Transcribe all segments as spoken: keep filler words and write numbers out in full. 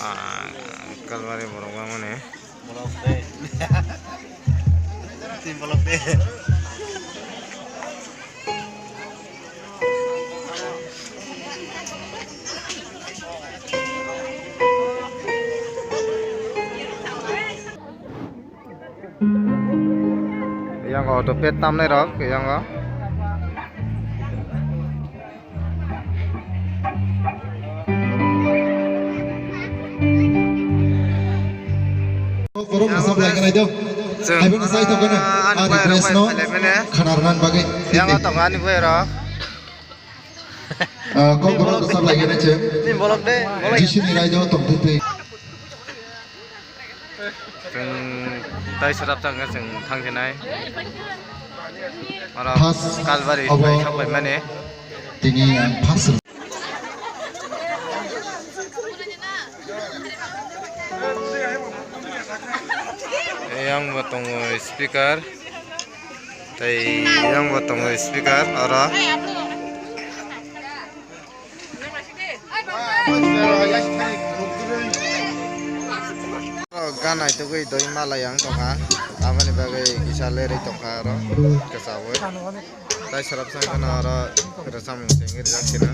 Ah, Kalbari borok mani. Bolok de. Tin bolok de. Yang auto pet tamnai rok yang. Borok ni sablai ganai do. Chwng, Hai bono sai tong gana. ah, Ani ani request no. Khana rwna bagwi. Yang tong ani bwrok. Ah, kok borok ni sablai ganai chwng. Ni bolok de. Jisini rai do tong twi twi. Chwng tai srap thangkhe chwng thangkhe nai. Oro Kalbari obo thai sok bai mani. Tini ang first. Yang bo tongo speaker. Tei yang bo tongo speaker oro. Gana itugwi doi mala yang tongkha, aboni bagwi kisa lerwi tongkha oro kwchawui. Tai sarap sangkhe no oro rwchapmung chengwi rijak sino.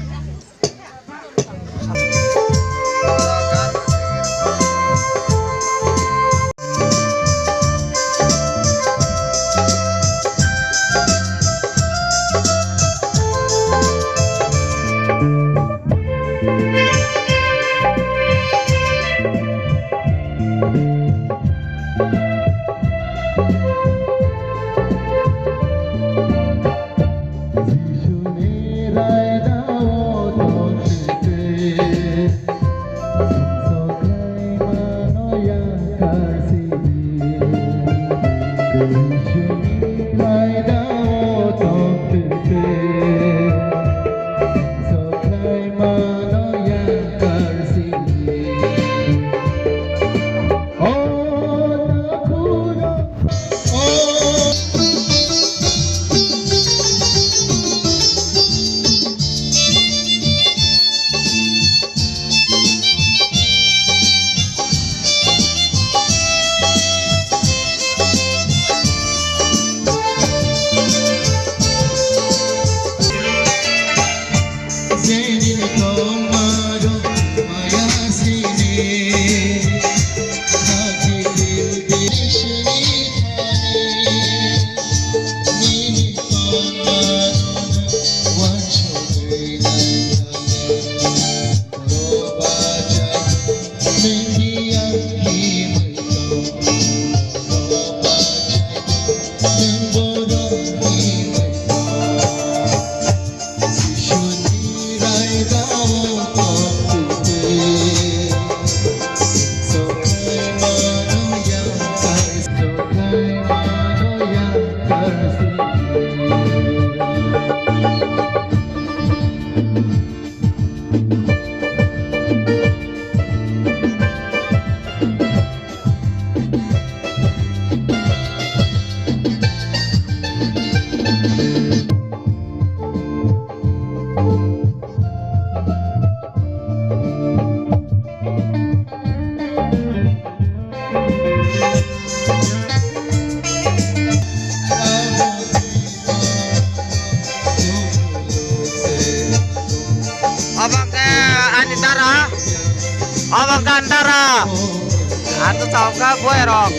Abang ke ani dara, abang ke ani dara. Atu tau ke boy rok.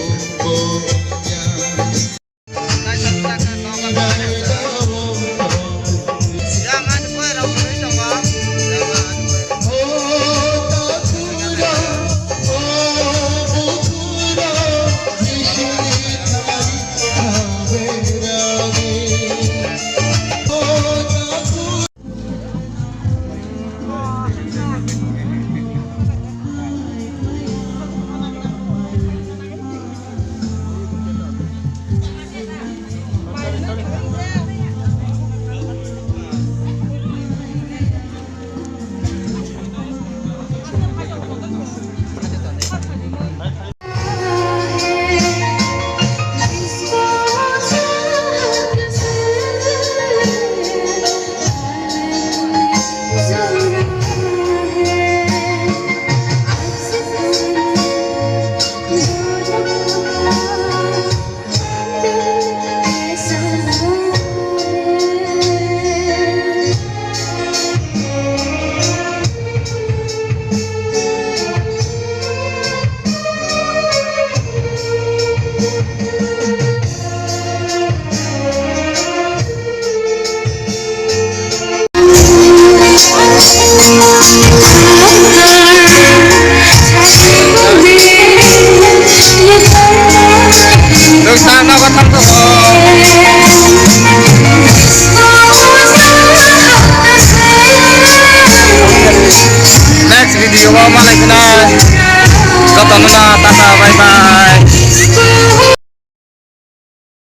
Next video o malai khna. Jotono na tata, bye bye.